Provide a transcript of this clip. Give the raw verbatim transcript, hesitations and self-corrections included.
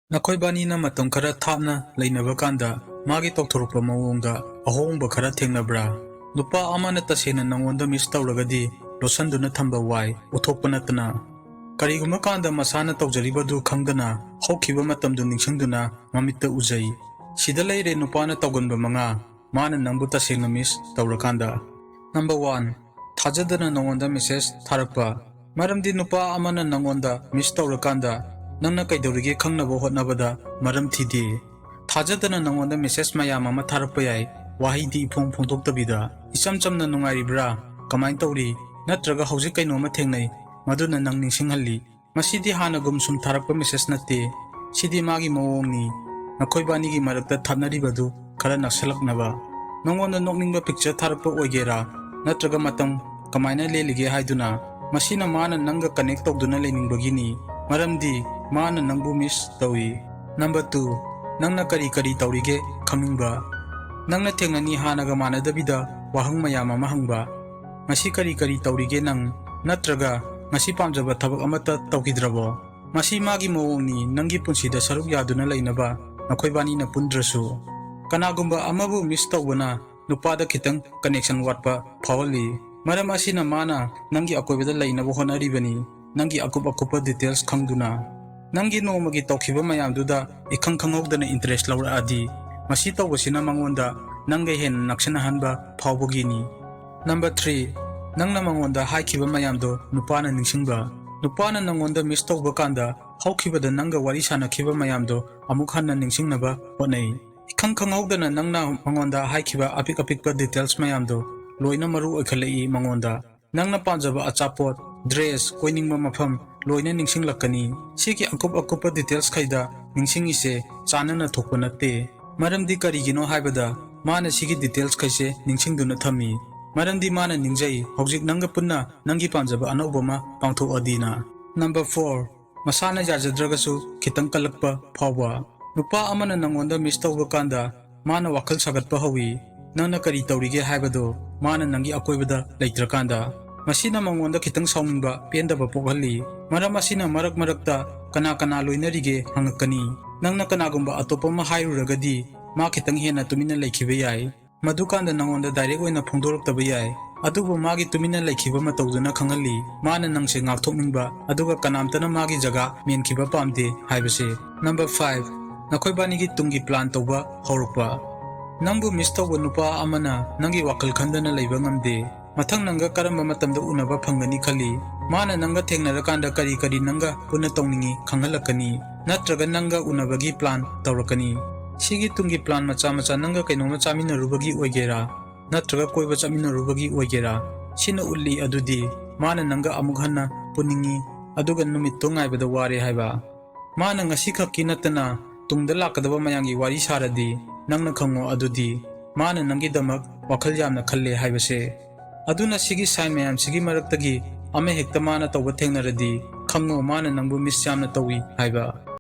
ꯅꯈꯣꯏꯕꯥꯅꯤꯅ ꯃꯇꯝ ꯈꯔ ꯊꯥꯞꯅ ꯂꯩꯅꯕ ꯀꯥꯟꯗ ꯃꯥꯒꯤ ꯇꯧꯊꯣꯔꯛꯄ ꯃꯑꯣꯡꯗ ꯑꯍꯣꯡꯕ ꯈꯔ ꯊꯦꯡꯅꯕ꯭ꯔꯥ? ꯅꯨꯄꯥ ꯑꯃꯅ ꯇꯁꯦꯡꯅ ꯅꯉꯣꯟꯗ ꯃꯤꯁ ꯇꯧꯔꯒꯗꯤ ꯂꯣꯠꯁꯟꯗꯨꯅ ꯊꯝꯕ ꯋꯥꯏ, ꯎꯠꯊꯣꯛꯄ ꯅꯠꯇꯅ꯫ ꯀꯔꯤꯒꯨꯝꯕ ꯀꯥꯟꯗ ꯃꯁꯥꯅ ꯇꯧꯖꯔꯤꯕꯗꯨ ꯈꯪꯗꯅ ꯍꯧꯈꯤꯕ ꯃꯇꯝꯗꯨ ꯅꯤꯡꯁꯤꯡꯗꯨꯅ ꯃꯃꯤꯠꯇ ꯎꯖꯩ꯫ ꯁꯤꯗ ꯂꯩꯔꯦ ꯅꯨꯄꯥꯅ ꯇꯧꯒꯟꯕ ꯃꯉꯥ, ꯃꯥꯅ ꯅꯪꯕꯨ ꯇꯁꯦꯡꯅ ꯃꯤꯁ ꯇꯧꯔꯀꯥꯟꯗ꯫ ꯅꯝꯕꯔ ꯋꯥꯟ, ꯊꯥꯖꯗꯅ ꯅꯉꯣꯟꯗ ꯃꯦꯁꯦꯖ ꯊꯥꯔꯛꯄ꯫ ꯃꯔꯝꯗꯤ ꯅꯨꯄꯥ ꯑꯃꯅ ꯅꯉꯣꯟꯗ ꯃꯤꯁ ꯇꯧꯔꯀꯥꯟꯗ ꯅꯪꯅ ꯀꯩꯗꯧꯔꯤꯒꯦ ꯈꯪꯅꯕ ꯍꯣꯠꯅꯕꯗ ꯃꯔꯝ ꯊꯤꯗꯦ꯫ ꯊꯥꯖꯗꯅ ꯅꯉꯣꯟꯗ ꯃꯦꯁꯦꯖ ꯃꯌꯥꯝ ꯑꯃ ꯊꯥꯔꯛꯄ ꯌꯥꯏ, ꯋꯥꯍꯩꯗꯤ ꯏꯐꯣꯡ ꯐꯣꯡꯗꯣꯛꯇꯕꯤꯗ꯫ ꯏꯆꯝ ꯆꯝꯅ "ꯅꯨꯡꯉꯥꯏꯔꯤꯕ꯭ꯔꯥ? ꯀꯃꯥꯏꯅ ꯇꯧꯔꯤ? ꯅꯠꯇ꯭ꯔꯒ ꯍꯧꯖꯤꯛ ꯀꯩꯅꯣꯝꯃ ꯊꯦꯡꯅꯩ, ꯃꯗꯨꯅ ꯅꯪ ꯅꯤꯡꯁꯤꯡꯍꯜꯂꯤ"꯫ ꯃꯁꯤꯗꯤ ꯍꯥꯟꯅꯒꯨꯝ ꯁꯨꯝ ꯊꯥꯔꯛꯄ ꯃꯦꯁꯦꯖ ꯅꯠꯇꯦ꯫ ꯁꯤꯗꯤ ꯃꯥꯒꯤ ꯃꯑꯣꯡꯅꯤ, ꯅꯈꯣꯏꯕꯥꯅꯤꯒꯤ ꯃꯔꯛꯇ ꯊꯥꯞꯅꯔꯤꯕꯗꯨ ꯈꯔ ꯅꯛꯁꯜꯂꯛꯅꯕ꯫ ꯅꯉꯣꯟꯗ ꯅꯣꯛꯅꯤꯡꯕ ꯄꯤꯛꯆꯔ ꯊꯥꯔꯛꯄ ꯑꯣꯏꯒꯦꯔꯥ, ꯅꯠꯇ꯭ꯔꯒ ꯃꯇꯝ ꯀꯃꯥꯏꯅ ꯂꯦꯜꯂꯤꯒꯦ ꯍꯥꯏꯗꯨꯅ, ꯃꯁꯤꯅ ꯃꯥꯅ ꯅꯪꯒ ꯀꯅꯦꯛ ꯇꯧꯗꯨꯅ ꯂꯩꯅꯤꯡꯕꯒꯤꯅꯤ, ꯃꯔꯝꯗꯤ ꯃꯥꯅ ꯅꯪꯕꯨ ꯃꯤꯁ ꯇꯧꯏ꯫ ꯅꯝꯕꯔ ꯇꯨ, ꯅꯪꯅ ꯀꯔꯤ ꯀꯔꯤ ꯇꯧꯔꯤꯒꯦ ꯈꯪꯅꯤꯡꯕ꯫ ꯅꯪꯅ ꯊꯦꯡꯅꯅꯤ ꯍꯥꯟꯅꯒ ꯃꯥꯟꯅꯗꯕꯤꯗ ꯋꯥꯍꯪ ꯃꯌꯥꯝ ꯑꯃ ꯍꯪꯕ꯫ "ꯉꯁꯤ ꯀꯔꯤ ꯀꯔꯤ ꯇꯧꯔꯤꯒꯦ ꯅꯪ?" ꯅꯠꯇ꯭ꯔꯒ "ꯉꯁꯤ ꯄꯥꯝꯖꯕ ꯊꯕꯛ ꯑꯃꯠꯇ ꯇꯧꯈꯤꯗ꯭ꯔꯕꯣ?" ꯃꯁꯤ ꯃꯥꯒꯤ ꯃꯑꯣꯡꯅꯤ, ꯅꯪꯒꯤ ꯄꯨꯟꯁꯤꯗ ꯁꯔꯨꯛ ꯌꯥꯗꯨꯅ ꯂꯩꯅꯕ, ꯅꯈꯣꯏꯕꯥꯅꯤꯅ ꯄꯨꯟꯗ꯭ꯔꯁꯨ꯫ ꯀꯅꯥꯒꯨꯝꯕ ꯑꯃꯕꯨ ꯃꯤꯁ ꯇꯧꯕꯅ ꯅꯨꯄꯥꯗ ꯈꯤꯇꯪ ꯀꯅꯦꯛꯁꯟ ꯋꯥꯠꯄ ꯐꯥꯎꯍꯜꯂꯤ꯫ ꯃꯔꯝ ꯑꯁꯤꯅ ꯃꯥꯅ ꯅꯪꯒꯤ ꯑꯀꯣꯏꯕꯗ ꯂꯩꯅꯕ ꯍꯣꯠꯅꯔꯤꯕꯅꯤ, ꯅꯪꯒꯤ ꯑꯀꯨꯞ ꯑꯀꯨꯞꯄ ꯗꯤꯇꯦꯜꯁ ꯈꯪꯗꯨꯅ꯫ ꯅꯪꯒꯤ ꯅꯣꯡꯃꯒꯤ ꯇꯧꯈꯤꯕ ꯃꯌꯥꯝꯗꯨꯗ ꯏꯈꯪ ꯈꯪꯍꯧꯗꯅ ꯏꯟꯇꯔꯦꯁ ꯂꯧꯔꯛꯑꯗꯤ, ꯃꯁꯤ ꯇꯧꯕꯁꯤꯅ ꯃꯉꯣꯟꯗ ꯅꯪꯒ ꯍꯦꯟꯅ ꯅꯛꯁꯤꯟꯅꯍꯟꯕ ꯐꯥꯎꯕꯒꯤꯅꯤ꯫ ꯅꯝꯕꯔ ꯊ꯭ꯔꯤ, ꯅꯪꯅ ꯃꯉꯣꯟꯗ ꯍꯥꯏꯈꯤꯕ ꯃꯌꯥꯝꯗꯣ ꯅꯨꯄꯥꯅ ꯅꯤꯡꯁꯤꯡꯕ꯫ ꯅꯨꯄꯥꯅ ꯅꯉꯣꯟꯗ ꯃꯤꯁ ꯇꯧꯕ ꯀꯥꯟꯗ ꯍꯧꯈꯤꯕꯗ ꯅꯪꯒ ꯋꯥꯔꯤ ꯁꯥꯟꯅꯈꯤꯕ ꯃꯌꯥꯝꯗꯣ ꯑꯃꯨꯛ ꯍꯟꯅ ꯅꯤꯡꯁꯤꯡꯅꯕ ꯍꯣꯠꯅꯩ꯫ ꯏꯈꯪ ꯈꯪꯍꯧꯗꯅ ꯅꯪꯅ ꯃꯉꯣꯟꯗ ꯍꯥꯏꯈꯤꯕ ꯑꯄꯤꯛ ꯑꯄꯤꯛꯄ ꯗꯤꯇꯦꯜꯁ ꯃꯌꯥꯝꯗꯣ ꯂꯣꯏꯅ ꯃꯔꯨ ꯑꯣꯏꯈꯠꯂꯛꯏ ꯃꯉꯣꯟꯗ꯫ ꯅꯪꯅ ꯄꯥꯝꯖꯕ ꯑꯆꯥꯄꯣꯠ, ꯗ꯭ꯔꯦꯁ, ꯀꯣꯏꯅꯤꯡꯕ ꯃꯐꯝ ꯂꯣꯏꯅ ꯅꯤꯡꯁꯤꯡꯂꯛꯀꯅꯤ꯫ ꯁꯤꯒꯤ ꯑꯀꯨꯞ ꯑꯀꯨꯞꯄ ꯗꯤꯇꯦꯜꯁ ꯈꯩꯗ ꯅꯤꯡꯁꯤꯡꯉꯤꯁꯦ ꯆꯥꯟꯅꯅ ꯊꯣꯛꯄ ꯅꯠꯇꯦ꯫ ꯃꯔꯝꯗꯤ ꯀꯔꯤꯒꯤꯅꯣ ꯍꯥꯏꯕꯗ ꯃꯥꯅ ꯁꯤꯒꯤ ꯗꯤꯇꯦꯜꯁ ꯈꯩꯁꯦ ꯅꯤꯡꯁꯤꯡꯗꯨꯅ ꯊꯝꯃꯤ꯫ ꯃꯔꯝꯗꯤ ꯃꯥꯅ ꯅꯤꯡꯖꯩ ꯍꯧꯖꯤꯛ ꯅꯪꯒ ꯄꯨꯟꯅ ꯅꯪꯒꯤ ꯄꯥꯝꯖꯕ ꯑꯅꯧꯕ ꯑꯃ ꯄꯥꯡꯊꯣꯛꯑꯗꯤꯅ꯫ ꯅꯝꯕꯔ ꯐꯣꯔ, ꯃꯁꯥꯅ ꯌꯥꯖꯗ꯭ꯔꯒꯁꯨ ꯈꯤꯇꯪ ꯀꯜꯂꯛꯄ ꯐꯥꯎꯕ꯫ ꯅꯨꯄꯥ ꯑꯃꯅ ꯅꯪꯉꯣꯟꯗ ꯃꯤꯁ ꯇꯧꯕ ꯀꯥꯟꯗ ꯃꯥꯅ ꯋꯥꯈꯜ ꯁꯥꯒꯠꯄ ꯍꯧꯏ꯫ ꯅꯪꯅ ꯀꯔꯤ ꯇꯧꯔꯤꯒꯦ ꯍꯥꯏꯕꯗꯨ ꯃꯥꯅ ꯅꯪꯒꯤ ꯑꯀꯣꯏꯕꯗ ꯂꯩꯇ꯭ꯔꯀꯥꯟꯗ꯫ ꯃꯁꯤꯅ ꯃꯉꯣꯟꯗ ꯈꯤꯇꯪ ꯁꯥꯎꯅꯤꯡꯕ, ꯄꯦꯟꯗꯕ ꯄꯣꯛꯍꯜꯂꯤ꯫ ꯃꯔꯝ ꯑꯁꯤꯅ ꯃꯔꯛ ꯃꯔꯛꯇ "ꯀꯅꯥ ꯀꯅꯥ ꯂꯣꯏꯅꯔꯤꯒꯦ?" ꯍꯪꯉꯛꯀꯅꯤ꯫ ꯅꯪꯅ ꯀꯅꯥꯒꯨꯝꯕ ꯑꯇꯣꯞꯄ ꯑꯃ ꯍꯥꯏꯔꯨꯔꯒꯗꯤ, ꯃꯥ ꯈꯤꯇꯪ ꯍꯦꯟꯅ ꯇꯨꯃꯤꯟꯅ ꯂꯩꯈꯤꯕ ꯌꯥꯏ꯫ ꯃꯗꯨꯀꯥꯟꯗ ꯅꯉꯣꯟꯗ direct ꯑꯣꯏꯅ ꯐꯣꯡꯗꯣꯔꯛꯇꯕ ꯌꯥꯏ꯫ ꯑꯗꯨꯕꯨ ꯃꯥꯒꯤ ꯇꯨꯃꯤꯟꯅ ꯂꯩꯈꯤꯕ ꯃꯇꯧꯗꯨꯅ ꯈꯪꯍꯜꯂꯤ, ꯃꯥꯅ ꯅꯪꯁꯦ ꯉꯥꯛꯊꯣꯛꯅꯤꯡꯕ, ꯑꯗꯨꯒ ꯀꯅꯥꯝꯇꯅ ꯃꯥꯒꯤ ꯖꯒꯥ ꯃꯦꯟꯈꯤꯕ ꯄꯥꯝꯗꯦ ꯍꯥꯏꯕꯁꯦ꯫ Number five, ꯅꯈꯣꯏꯕꯥꯅꯤꯒꯤ ꯇꯨꯡꯒꯤ plan ꯇꯧꯕ ꯍꯧꯔꯛꯄ꯫ ꯅꯪꯕꯨ miss ꯇꯧꯕ ꯅꯨꯄꯥ ꯑꯃꯅ ꯅꯪꯒꯤ ꯋꯥꯈꯜ ꯈꯟꯗꯅ ꯂꯩꯕ ꯉꯝꯗꯦ꯫ ꯃꯊꯪ ꯅꯪꯒ ꯀꯔꯝꯕ ꯃꯇꯝꯗ ꯎꯅꯕ ꯐꯪꯒꯅꯤ ꯈꯜꯂꯤ? ꯃꯥꯅ ꯅꯪꯒ ꯊꯦꯡꯅꯔꯀꯥꯟꯗ ꯀꯔꯤ ꯀꯔꯤ ꯅꯪꯒ ꯄꯨꯟꯅ ꯇꯧꯅꯤꯡꯉꯤ ꯈꯪꯍꯜꯂꯛꯀꯅꯤ, ꯅꯠꯇ꯭ꯔꯒ ꯅꯪꯒ ꯎꯅꯕꯒꯤ plan ꯇꯧꯔꯛꯀꯅꯤ꯫ ꯁꯤꯒꯤ ꯇꯨꯡꯒꯤ plan ꯃꯆꯥ ꯃꯆꯥ ꯅꯪꯒ ꯀꯩꯅꯣꯝꯃ ꯆꯥꯃꯤꯟꯅꯔꯨꯕꯒꯤ ꯑꯣꯏꯒꯦꯔꯥ, ꯅꯠꯇ꯭ꯔꯒ ꯀꯣꯏꯕ ꯆꯠꯃꯤꯟꯅꯔꯨꯕꯒꯤ ꯑꯣꯏꯒꯦꯔꯥ, ꯁꯤꯅ ꯎꯠꯂꯤ ꯑꯗꯨꯗꯤ ꯃꯥꯅ ꯅꯪꯒ ꯑꯃꯨꯛ ꯍꯟꯅ ꯄꯨꯅꯤꯡꯉꯤ, ꯑꯗꯨꯒ ꯅꯨꯃꯤꯠꯇꯣ ꯉꯥꯏꯕꯗ ꯋꯥꯔꯦ ꯍꯥꯏꯕ꯫ ꯃꯥꯅ ꯉꯁꯤꯈꯛꯀꯤ ꯅꯠꯇꯅ ꯇꯨꯡꯗ ꯂꯥꯛꯀꯗꯕ ꯃꯌꯥꯝꯒꯤ ꯋꯥꯔꯤ ꯁꯥꯔꯗꯤ, ꯅꯪꯅ ꯈꯪꯉꯣ ꯑꯗꯨꯗꯤ ꯃꯥꯅ ꯅꯪꯒꯤꯗꯃꯛ ꯋꯥꯈꯜ ꯌꯥꯝꯅ ꯈꯜꯂꯦ ꯍꯥꯏꯕꯁꯦ꯫ ꯑꯗꯨꯅ ꯁꯤꯒꯤ sign ꯃꯌꯥꯝꯁꯤꯒꯤ ꯃꯔꯛꯇꯒꯤ ꯑꯃꯍꯦꯛꯇ ꯃꯥꯅ ꯇꯧꯕ ꯊꯦꯡꯅꯔꯗꯤ, ꯈꯪꯉꯣ ꯃꯥꯅ ꯅꯪꯕꯨ miss ꯌꯥꯝꯅ ꯇꯧꯏ ꯍꯥꯏꯕ꯫